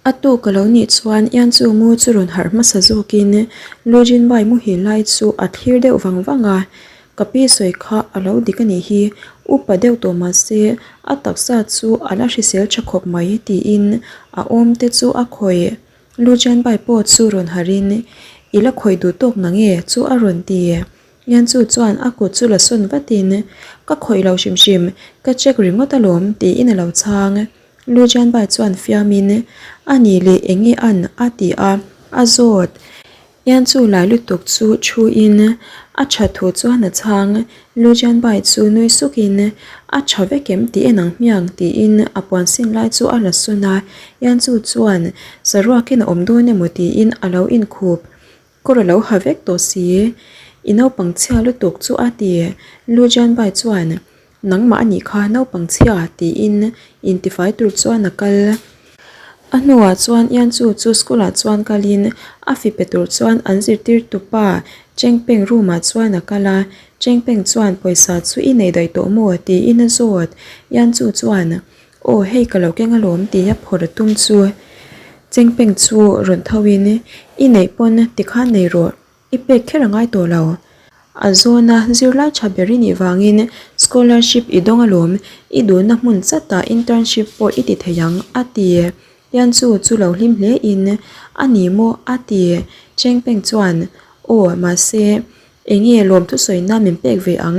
A tuk a lo nih chuan Ian chu mu chu rawn harh hmasa zawkin Lu Jinbai muhil lai chu a thlir deuh vang vang a, Ka pi sawi kha a lo dik a nih hi, upa deuh tawh mah se a taksa chu a la hrisel tha khawp mai tiin a awm te chu a khawih. Lu Jinbai pawh chu rawn harhin I la khawih duh tawk nange chu a rawn ti. Ian chu chuan a kut chu la sawn vatin Ka khawih lo hrim hrim, ka check ringawt alawm tiin a lo chhang. Lu Jianbai chuan fiamin, A nih leh eng nge an? a ti a, a zawt. Ian chu lai lutuk chu thuin a tha thu chuan a chhang. Lu Jianbai chu nui sukin, A tha vek em tih en ang hmiang tiin a puan sin lai chu a la sawn a. Ian chu chuan saruakin a awm dawn emaw tiin a lo inkhup. Kawr a lo ha vek tawh si. I naupang chhia lutuk chu a ti. Lu Jianbai chuan, Nangmah a nih kha naupang chhia tiin intifai tur chuan a kal. A hnuah chuan Ian Chu chu school ah chuan kalin a fi pe tur chuan an zirtirtu pa Cheng Peng room ah chuan a kal a. Cheng Peng chuan pawisa chu i nei daih tawh maw tiin a zawt. Ian Chu chuan Aw hei ka lo keng alawm tia phawrh a tum chu Cheng Peng chu rawn tho in i neih pawn tikhan nei rawh. I pek kher a ngai tawh lo. A zawna zirlai tha ber i nih vangin scholarship i dawng alawm, i duhna hmun chatah internship pawh i ti thei ang, a ti. Tian chu chu lo hlim hle in, A ni maw? a ti. Chengpeng chuan, Aw, mahse, enge lawmthusawi nan min pek ve ang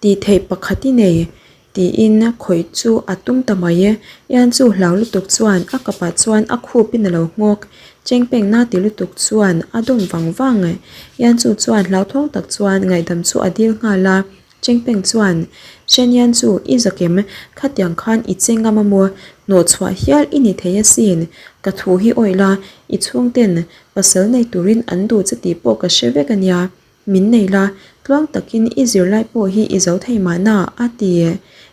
tih theih pakhat i nei. Tiin khawih chu a tum ta mai e. Ian chu hlau lutuk chuan a kapah chuan a khupin a lo nghawk. Chengpeng na ti lutuk chuan a dawm vang vang. Ian chu chuan hlauthawng tak chuan ngaihdam chu a dil nghal a. Chengpeng chuan, Shen Ian chu i zakem, khatiang khan i che ngam a maw? Hnawhchhuah hial i ni thei asin. Ka thu hi awih la, i chhungten pasal nei turin an duh che tih pawh ka hre vek a nia. Min nei la, tluang takin i zirlai pawh hi i zo thei mahna, a ti.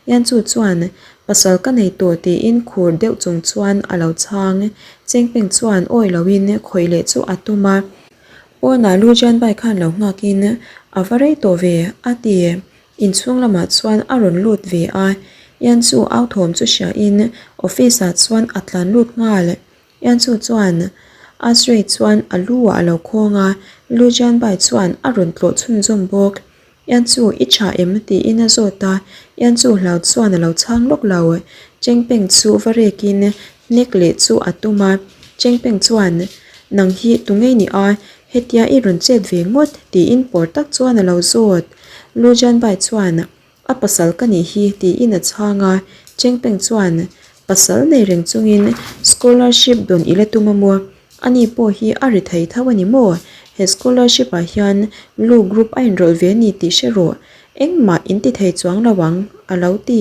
Yanchu chuan, Pasal ka nei tawh tiin khur deuh chung chuan a lo chhang. Chengpeng chuan awi loin khawih leh chu a tum a. Pawnah Lu Jianbai khan lo nghakin, A va rei tawh ve, a ti. Inchhung lamah chuan a rawn lut ve a. Yanchu au thawm chu hriain office ah chuan a tlan lut nghal. Yanchu chuan Asrey chuan a lu ah a lo khawng a, Lu Jianbai chuan a rawn tlawh chhunzawm bawk. Yanchu, i tha em? tiin a zawt a, Yanchu hlau chuan a lo chhang lawk lo. Chengpeng chu va rekin hnek leh chu a tum a, Chengpeng chuan, Nang hi tu ngei ni a, hetia i rawn chet ve ngawt? tiin pawr tak chuan a lo zawt. Lu Jianbai chuan, A pasal ka nih hi tiin a chhang a, Chengpeng chuan pasal nei reng chungin scholarship dawn i la tum a maw? Ani pawh hi a ri thei tho a ni maw? He scholarship ah hian Lu group a inrawlh ve a ni tih hre rawh, engmah in ti thei chuang lo ang a lo ti.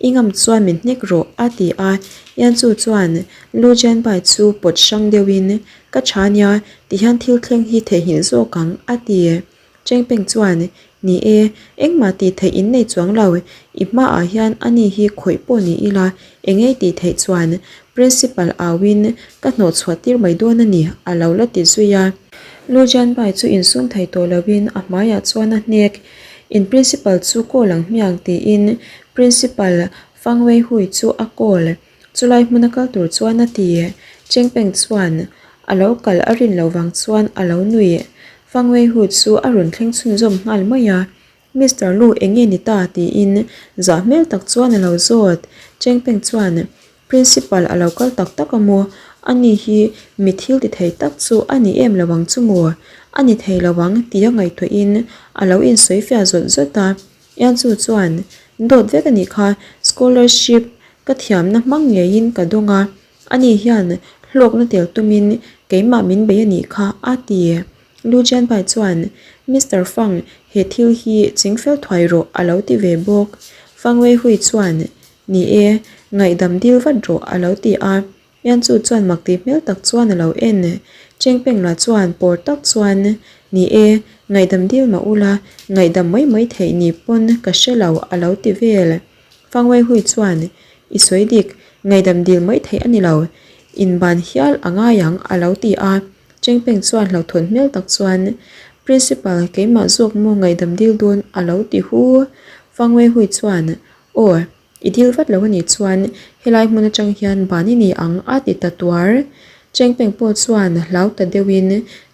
I ngam chuan min hnek rawh a ti a, Yanchu chuan Lu Jianbai chu pawt hrang deuhin ka tha nia tihian thil thleng hi theihnghilh zawk ang a ti. Chengpeng chuan, Ni e, engmah tih theih in nei chuang lo, i hmaah hian ani hi khawih pawh ni ila, engei tih theih chuan Principal auin ka hnawhchhuah tir mai dawn a ni, a lo la ti zui a. Lu Jianbai chu insum thei tawh loin a hmaiah chuan a hnek, In Principal chu call ang hmiang tiin Principal Fang Weihui chu a call. Chulai hmuna kal tur chuan a ti. Chengpeng chuan a lo kal a rin loh vang chuan a lo nui. Fangwei hu chu a rawn thleng chhunzawm nghal mai a. Mister Lu eng nge ni ta tiin zah hmel tak chuan a lo zawt. Chengpeng chuan Principal a lo kal tak tak a maw? Ani hi mi thil ti thei tak chu a ni em lo ang chu maw? A ni thei lo ang tia ngaihtuahin a lo insawi fiah zawt zawt a. Ianchu chuan, Dawt vek a nih kha, scholarship ka thiamna hmang ngeiin ka dawng a, ani hian hlawkna tel tumin keimah min bei a nih kha, a ti. Lu Jianbai chuan, Mister Fang, he thil hi chingfel thuai rawh, a lo ti ve bawk. Fang Weihui chuan, Ni e, ngaihdam dil vat rawh, a lo ti a. Yanchu chuan mak tih hmel tak chuan a lo en. Chengpeng lah chuan pawr tak chuan, Ni e, ngaihdam dil mah ula, ngaihdam mai mai theih ni pawn ka hre lo a lo ti vel. Fangwei Hui chuan, I sawi dik, ngaihdam dil mai theih a ni lo. Inban hial a ngai ang a lo ti a. Chengpeng chuan hlauhthawn hmel tak chuan, Principal, keimah zawk maw ngaihdam dil dawn a lo ti hu. Fangwei Hui chuan, Aw. I dil vat lo a nih chuan helai hmun atang hian ban i ni ang a ti ta tuar. Chengpeng pawh chuan hlau ta deuhin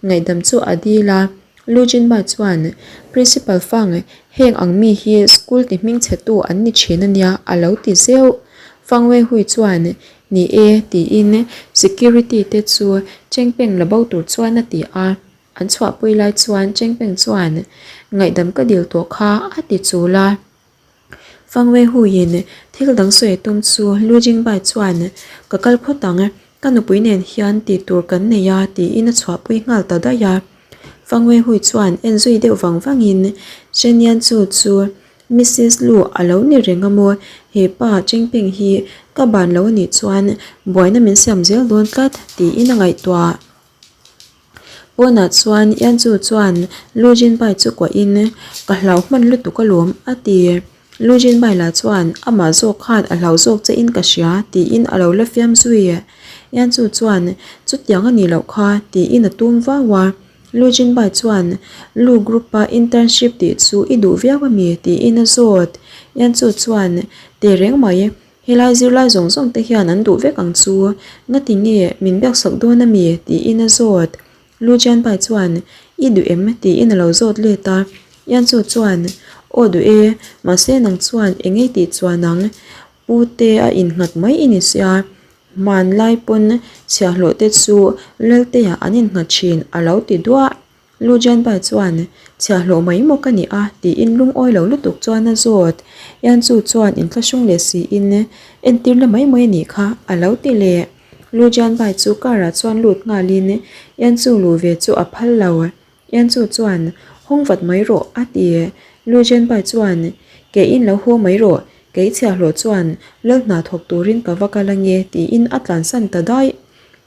ngaihdam chu a dil a. Lu Jinba chuan, Principal Fang, heng ang mi hi school ti hmingchhetu an ni thin a nia a lo ti zeuh. Fang Weihui chuan, Ni e, tiin security te chu Chengpeng la bo tur chuan a ti a. An chhuahpui lai chuan Chengpeng chuan, Ngaihdam ka dil tawh kha a ti chul a. Fangwei huiin thil dang sawi a tum chu Lu Jingbai chuan, Ka kal phawt ang, ka nupui nen hian tih tur kan nei a tiin a chhuahpui nghal ta daih a. Fangwei hui chuan en zui deuh vang vangin Chen Yan Chu chu Missis Lu a lo ni reng a maw, he pa Chengpeng hi ka ban lo a nih chuan buaina min siam zel dawn tlat tiin a ngaihtuah. Pawnah chuan Yanchu chuan Lu Jinbai chu kuahin, Ka hlau hman lutuk alawm, a ti. Lu Jinbai lah chuan, Amah zawk khan a hlau zawk che in ka hria, tiin a lo la fiam zui. Yanchu chuan, Chutiang a nih loh kha, tiin a tum vau a. Lu Jinbai chuan, Lu Group-a internship tih chu i duh viau a mi? tiin a zawt. Yanchu chuan, Tehreng mai. Helai zirlai zawng zawng te hian an duh vek ang chu, ngati nge min biak sak dawn a mi? tiin a zawt. Lu Jianpai chuan, I duh em? tiin a lo zawt let a. Yanchu chuan, Aw duh e, mahse nang chuan eng ei tih chuan ang, pu te a innghat mai i ni sia, hmanlai pawn chhiahhlawh te chu Laltea an innghat thin a lo ti duah. Lu Jianbai chuan, Chhiahhlawh mai maw ka ni a? tiin lungawi lo lutuk chuan a zawt. Yan Chu chuan inthlahrung leh siin, Entir na mai mai a nih kha, a lo ti leh. Lu Jianbai chu car ah chuan lut nghalin Yan Chu luh ve chu a phal lo. Yan Chu chuan, Hawng vat mai rawh, a ti. Lu Jianbai chuan, Ke in lo haw mai rawh, kei chhiahhlawh chuan lal hna thawk turin ka va kal ange, tiin a tlansan ta daih.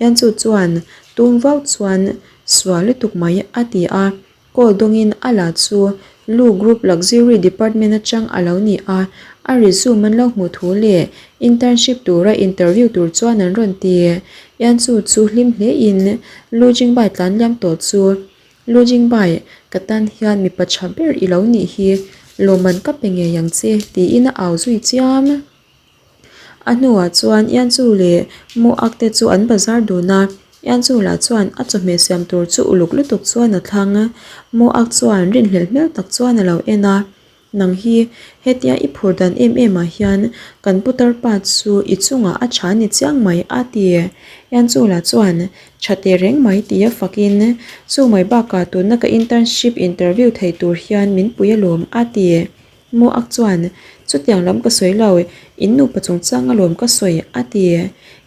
Yanchu chuan tum vau chuan sual lutuk mai a ti a, call dawngin a la chu Lu Group Luxury Department atang a lo ni a, a resume an lo hmuh thu leh internship tura interview tur chuan an rawn ti. Yanchu chu hlim hlein Lu Jingbai tlan liam tawh chu, Lu Jingbai, ka tan hian mipa tha ber i lo nih hi, lawmman ka pe ngei ang che tiin a au zui chiam. A hnuah chuan Ianchu leh Moak te chu an bazar dun a, Ianchu lah chuan a chawhmeh siam tur chu uluk lutuk chuan a thlang. Moak chuan rinhlelh hmel tak chuan a lo en a, Nang hi hetia i phur dan em em ah hian kan putar pa chu i chungah a tha ni chiang mai a ti. Ianchu lah chuan tha teh reng mai tia fakin chu mai bakah tuna ka internship interview thei tur hian min pui alawm a ti. Moak chuan, Chutiang lam ka sawi lo, in nupa chungchang alawm ka sawi, a ti.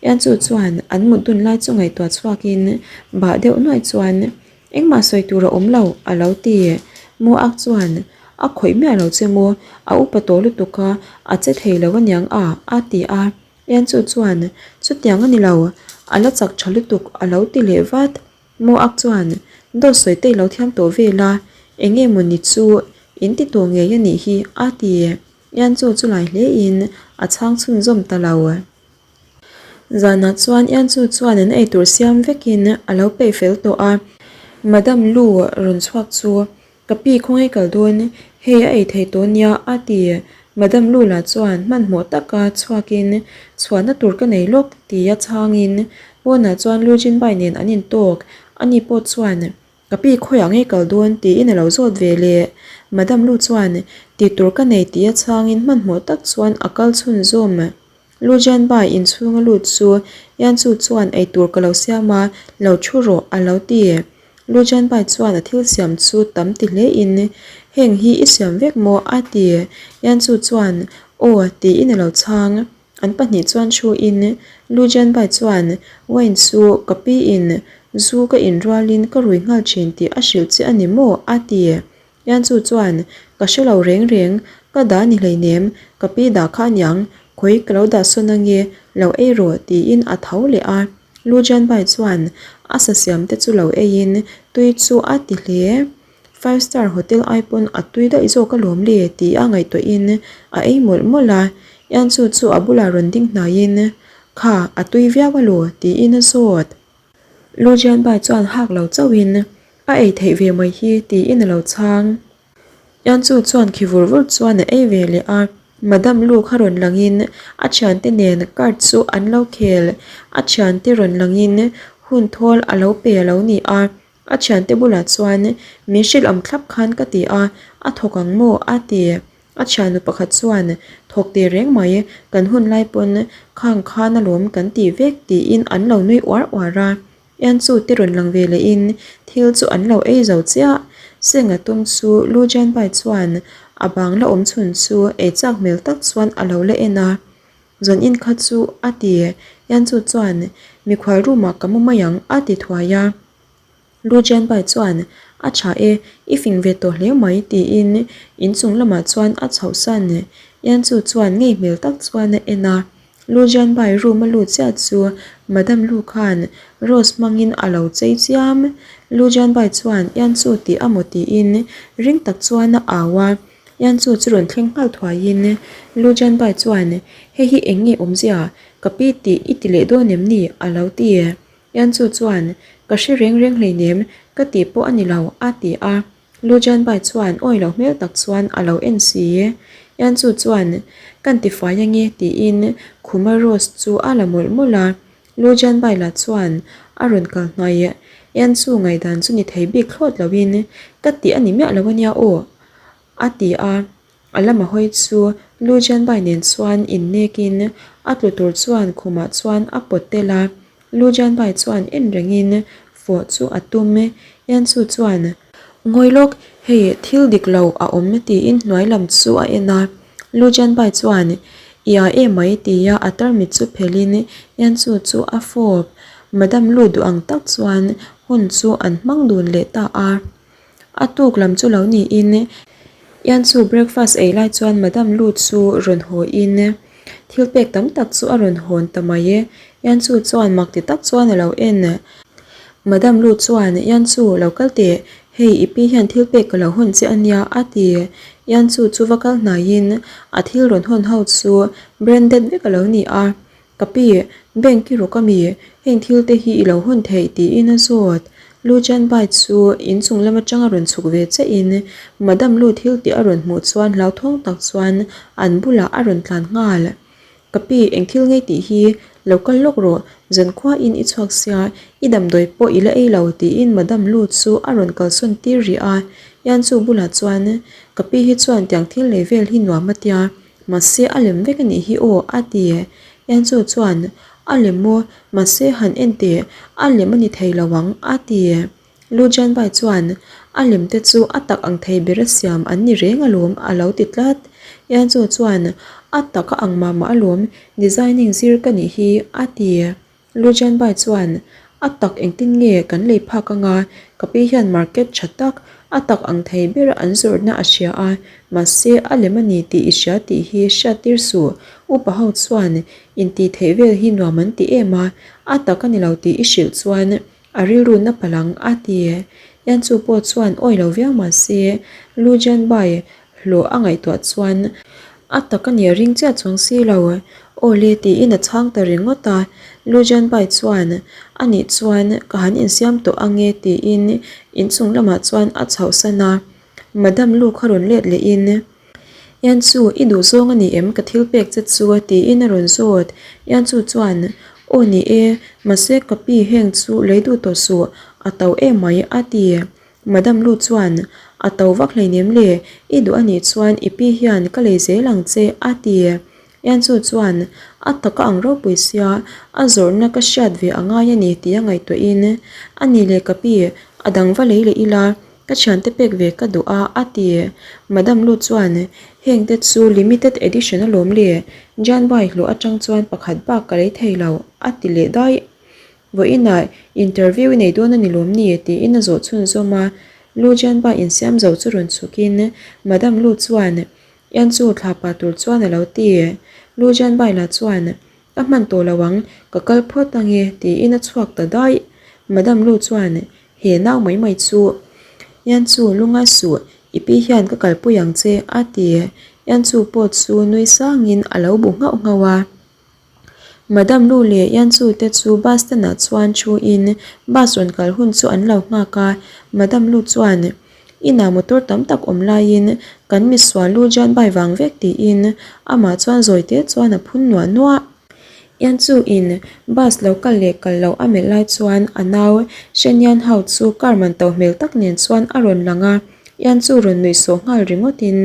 Ianchu chuan an mut dun lai chu ngaihtuah chhuakin bah deuh nuaih chuan, Engmah sawi tur a awm lo, a lo ti. Moak chuan, A khawih miah lo che maw, a upa tawh lutuk a, a che thei lo aniang a, a ti a. Ianchu chuan, Chutiang a ni lo, a la chak tha lutuk, a lo ti leh vat. Moak chuan, Dawt sawi te i lo thiam tawh vel a, eng nge maw ni chu in ti tawh ngei a nih hi, a ti. Ian chu chu lai hle in a chhang chhunzawm ta lo. Zanah chuan Ian chu chuan an eitur siam vekin a lo peih fel tawh a. Madam Lu rawn chhuak chu Ka pi khawngaih kal dawn, hei a ei thei tawh nia a ti. Madam Lula chuan hmanhmawh taka chhuakin chhuahna tur ka nei lawk tia chhangin pawnah chuan Lu Jinbai nen an intawk. Ani pawh chuan ka pi khawiah ngei kal dawn tiin a lo zawt ve leh. Madam Lu chuan tih tur ka nei tia chhangin hmanhmawh tak chuan a kal chhunzawm. Lu Jianbai inchhunga lut chu Yanchu chuan eitur ka lo siam a, lo thu rawh a lo ti. Lu Jianbai chuan a thil siam chu tam ti hle in, Heng hi i siam vek maw? a ti. Yanchu chuan, Aw tiin a lo chhang. An pahnih chuan thu in, Lu Jianbai chuan, Wine chu ka pi in zu ka in rualin ka rui nghal thin tih a hrilh che a ni maw? a ti. Yanchu chuan, Ka hre lo reng reng, ka dah ni hleinem, ka pi dah kha aniang, khawi ka lo dah sawn ange, lo ei rawh tiin a tho leh a. Lu Jianbai chuan a sa siam te chu lo eiin tui chu a ti hle. Five star hotel ai pawn a tui daih zawk alawm le ti a ngaihtuahin a ei mawlh mawlh a. Yanchu chu a bulah rawn ding hnaiin, Kha, a tui viau alaw tiin a zawt. Lu Jianbai chuan hak lo chauhin, A ei theih ve mai hi, tiin a lo chhang. Yanchu chuan khi vur vur chuan a ei ve leh a. Madam Lu kha rawn langin a thiante nen card chu an lo khel. A thiante rawn langin hun thawl a lo pe a lo ni a. A thiante bulah chuan min hrilh ang thlap khan ka ti a, a thawk ang maw? a ti. A thiannu pakhat chuan thawk teh reng mai, kan hun lai pawn khang khan alawm kan ti vek tiin an lo nui uar uar a. Ianchu te rawn lang ve lehin thil chu an lo ei zo chiah. Senga tum chu Lu Jianbai chuan a bang la awm chhun chu ei chak hmel tak chuan a lo la en a. Zawn in kha chu a ti. Ianchu chuan mikhual room ah ka mu mai ang a ti thuai a. Lu Jianbai chuan a tha e, i fing ve tawh hle mai tiin inchung lamah chuan a chhohsan. Ianchu chuan ngei hmel tak chuan a en a. Lu Jianbai room a lut chiah chu Madam Lu khan rose hmangin a lo chei chiam. Lu Jianbai chuan Yanchu tih a maw tiin ring tak chuan a au a, Yanchu chu rawn thleng nghal thuaiin Lu Jianbai chuan Hei hi eng nge awmzia? Ka pi tih i ti leh dawn em ni? a lo ti. Yanchu chuan Ka hre reng reng hleinem, ka tih pawh a ni lo a ti a. Lu Jianbai chuan awi lo hmel tak chuan a lo en si. Yanchu chuan, Kan ti fai ange tiin khuma rose chu a la mawlh mawlh a. Lu Jianbai lah chuan a rawn kal hnaih. Yanchu ngaihdan chu ni thei bik thlawt loin, Ka tih a ni miah lo ania aw a ti a. A lama hawi chu Lu Jianbai nen chuan innekin a tlu tur chuan khumah chuan a pawt tel a. Lu Jianbai chuan en rengin fawh chu a tum. Yanchu chuan, Ngawi lawk, hei thil dik lo a awm tiin hnuai lam chu a en a. Lu Jianbai chuan, I a em mai tia a tarmit chu phelhin Yanchu chu a fawp. Madam Lu duh ang tak chuan hun chu an hmang dun leh ta a. A tuk lam chu lo niin Ianchu breakfast ei lai chuan Madam Lu chu rawn haw in thil pek tam tak chu a rawn hawn ta mai e. Ianchu chuan mak ti tak chuan a lo en. Madam Lu chuan Ianchu lo kal teh, hei i pi hian thil pek ka lo hawn che a nia a ti. Ianchu chu va kal hnaiin a thil rawn hawn ho chu branded vek a lo ni a. Ka pi, bank i rawk ami, heng thil te hi i lo hawn theih tiin a zawt. Lu Jianbai chu inchung lam atanga rawn chhuk ve che in Madam Lu thil tih a rawn hmuh chuan hlauthawng tak chuan an bulah a rawn tlan nghal. Ka pi, eng thil ngei tih hi lo kal lawk rawh, zankhua in i chhuak sia, i damdawi pawh i la ei lo tiin Madam Lu chu a rawn kalsawn tir rih a. Yanchu bulah chuan, Ka pi hi chuan tiang thil lei vel hi nuam a tia, Mahse a lem vek a nih hi aw a ti. Enzo chuan, A lem maw? Mahse han en teh, a lem a ni thei lo ang a ti. Lu Jianbai chuan, A lem te chu a tak ang thei ber a siam an ni reng alawm a lo ti tlat. Enzo chuan, A tak a ang mah mah alawm, designing zir ka nih hi a ti. Lu Jianbai chuan, A tak engtin nge kan lei phak anga, ka pi hian market tha tak, a tak ang thei ber an zawrhna a hria a, mahse a lem a ni tih i hria tih hi hriattir suh, upa ho chuan intih theih vel hi nuam an ti em a, a tak a ni lo tih i hrilh chuan a rilru na palh ang a ti. Yanchu pawh chuan awi lo viau mahse Lu Jianbai Hlawh a ngaihtuah chuan a tak a nih a ring chiah chuang si lo. Aw le tiin a chhang ta ringawt a. Lu Jianbai chuan a nih chuan ka han insiam tawh ang e tiin inchung lamah chuan a chhohsan a. Madam Lu kha rawn let lehin, Yanchu, i duh zawng a ni em ka thil pek che chu tiin a rawn zawt. Yanchu chuan, Aw ni e, mahse ka pi heng chu lei duh tawh suh, a to em mai a ti. Madam Lu chuan, A to vak hleinem le, i duh a nih chuan i pi hian ka lei zel ang che, a ti. Yanchu chuan, A taka ang ropui sia, a zawrhna ka hriat ve a ngai a ni tia ngaihtuahin, A ni le ka pi, a dang va lei leh ila, ka thiante pek ve ka duh a, a ti. Madam Lu chuan, Heng te chu limited edition alawm le, Janbai hlawh atang chuan pakhat bak ka lei thei lo, a ti leh daih. Vawiinah interview i nei dawn a ni lawm ni? tiin a zawh chhunzawm a. Lu Jianba insiam zo chu rawn chhukin Madam Lu chuan Yan chu thla pah tur chuan a lo ti. Lu Jianbai lah chuan Ka hman tawh lo ang, ka kal phawt ange tiin a chhuak ta daih. Madam Lu chuan He nau mai mai chu Yan chu lungai suh, i pi hian ka kalpui ang che a ti. Yan chu pawh chu nui sangin a lo bu nghauh nghauh a. Madam Lu leh Yanchu te chu bus stand ah chuan thu in bus rawn kal hun chu an lo nghak a, Madam Lu chuan, Inah motor tam tak awm laiin kan misual lu Jan bai vang vek tiin amah chuan zawi te chuan a phun nuah nuah. Ian chu in bus lo kal leh kal loh a melh lai chuan a nau Shenian ho chu car man to hmel tak nen chuan a rawn lang a, Ian chu rawn nuih sawh nghal ringawt in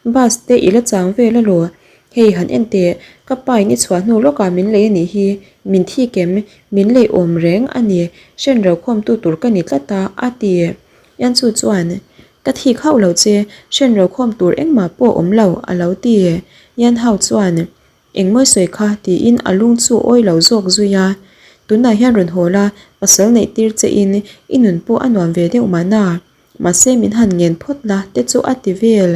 bus te i la chang vel alaw Hei han en teh, ka pa in i chhuah hnu lawkah min lei a nih hi, min thik em, min lei awm reng a ni, hren ro khawmtu tur ka ni tlat a, a ti. Yanchu chuan, Ka thik hauh lo che, hren ro khawm tur engmah pawh awm lo, a lo ti. Yan Hao chuan, Engmawi sawi kha, tiin a lung chu awi lo zawk zui a. Tunah hian rawn haw la, pasal neih tir che in i nun pawh a nuam ve deuh mahna. Mahse min han ngen phawt la te chu a ti vel.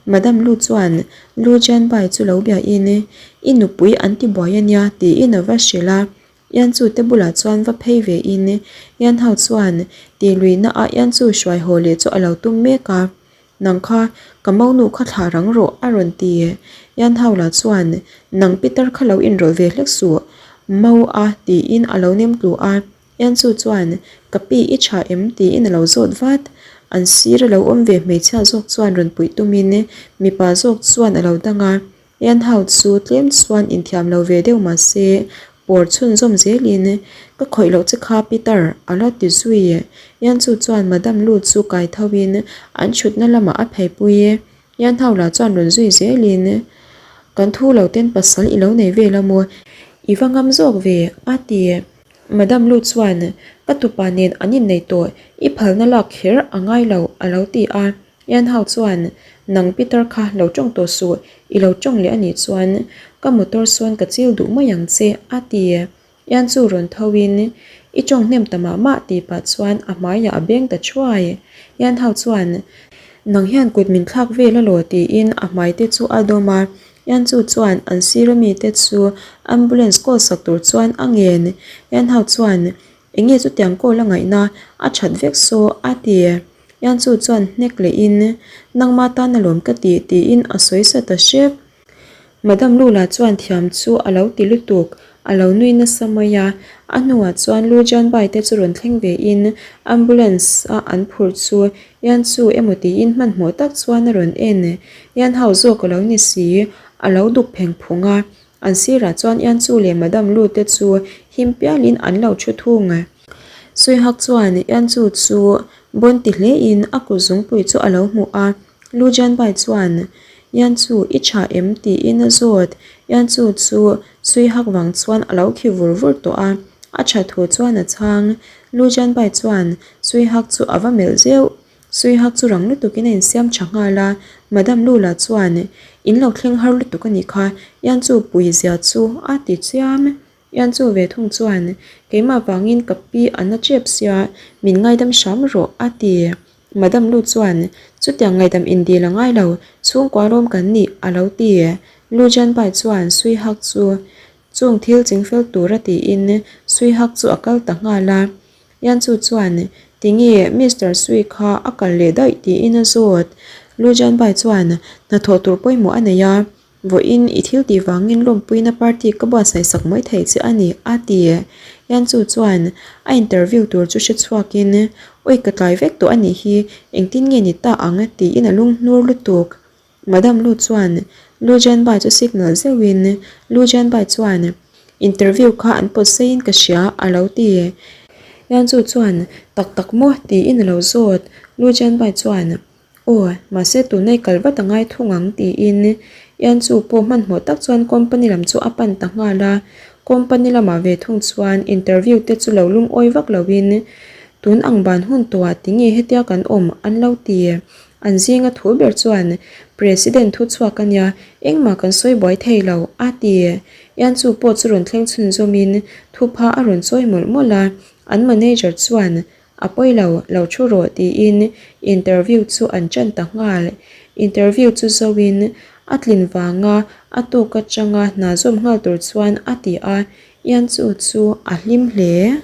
Madam Lu chuan Lu Jianbai chu lo biain I nupui an ti buai a nia tiin a va hrilh a. Yan Chu te bulah chuan va phei ve in Yan Hao chuan ti luihna ah Yan Chu hruai haw leh chu a lo tum mek a. Nang kha ka monu kha thlah rang rawh a rawn ti. Yan Hao lah chuan Nang pitar kha lo inrawlh ve hlek suh Mo a tiin a lo nem tlu a. Ianchu chuan, Ka pi i tha em? tiin a lo zawt vat. An sir a lo awm ve hmeichhia zawk chuan rawn puih tumin mipa zawk chuan a lo dang a. Ian Hau chu tlem chuan inthiam lo ve deuh mah se pawr chhunzawm zelin, Ka khawih loh che kha Peter, a la ti zui. Ianchu chuan Madam Lu chu kai thoin an thutna lamah a pheipui. Ian Hau lah chuan rawn zui zelin, Kan thu lo ten pasal i lo nei vel a maw? I va ngam zawk ve, a ti. Madam Lu chuan, Ka tupa nen an innei tawh, i phalna lak kher a ngai lo, a lo ti a. Yan Hao chuan, Nang Peter kha lo tawng tawh suh, i lo tawng leh a nih chuan ka motor sawn ka chil duh mai ang che, a ti. Yan chu rawn tho in, I tawng hnem ta mah mah tih pah chuan a hmaiah a beng ta thuai. Yan Hao chuan, Nang hian kut min thlak vel alaw tiin a hmai te chu a dawm a. Yan Chu chuan an sir ami te chu ambulance call sak tur chuan a ngen. Yan Hao chuan, Enge chutiang call a ngaihna a that vek saw a ti. Yan Chu chuan hnek lehin, Nangma tan alawm ka ti tiin a sawi sa ta hrep. Madam Lula chuan thiam chu a lo ti lutuk, a lo nui nasa mai a. A hnuah chuan Lu Jianbai te chu rawn thleng vein ambulance a an phurh chu Yan chu emaw tiin hmanhmawh tak chuan a rawn en. Yan hau zawk a lo ni si, a lo duk pheng phung a. An sirah chuan Yan chu leh Madam Lu te chu him pialin an lo thu thung. Suihak chuan Yan chu chu bawn ti hlein a kut zungpui chu a lo hmuh a. Lu Jianbai chuan, Yan chu i tha em? tiin a zawt. Yan chu chu Suihak vang chuan a lo khi vur vur tawh a. A tha thu chuan a chhang. Lu Jianbai chuan Suihak chu a va melh zeuh. Suihak chu rang lutukin a insiam tha nghal a, Madam Lula chuan, In lo thleng har lutuk a nih kha, Ian chu pui zia chu a ti chiam. Ian chu ve thung chuan, Keimah vangin ka pi a na tep sia, min ngaidam hram rawh, a ti. Madam Lu chuan, Chutiang ngaidam indil a ngai lo, chhungkua lawm kan nih, a lo ti. Lu Jianbai chuan Suihak chu chung thil chingfel tura tiin Suihak chu a kal ta nghal a. Yan chu chuan, Tinge Mister Sui kha a kal leh daih tiin a zawt. Lu Jianbai chuan, Hnathawh tur pawimawh a nei a, vawiin i thil tih vangin lawmpuina party ka buatsaih sak mai thei che a ni, a ti. Yan chu chuan a interview tur chu hre chhuakin, Awi ka tlai vek tawh a nih hi, engtin nge ni ta ang? tiin a lunghnur lutuk. Madam Lu chuan Lu Jianbai chu signal zeuhin Lu Jianbai chuan Interview kha an pawt seiin ka hria a lo ti. Yan Chu chuan Tak tak maw? tiin a lo zawt. Lu Jianbai chuan Aw, mahse tuna i kal vat a ngai thung ang tiin Yan Chu pawh hmanhmawh tak chuan company lam chu a pan ta nghal a. Company lamah ve thung chuan interview te chu lo lungawi vak loin tun ang ban hun tawhah tinge hetia kan awm an lo ti. An zinga thu ber chuan, President thu chhuak a nia, engmah kan sawi buai thei lo, a ti. Ian chu pawh chu rawn thleng chhunzawmin thupha a rawn chawi mawlh mawlh a, an manager chuan, A pawi lo, lo thu rawh tiin interview chu an ṭan ta nghal. Interview chu zoin a tlin vanga a tuk atanga hna zawm nghal tur chuan a ti a, Ian chu chu a hlim hle.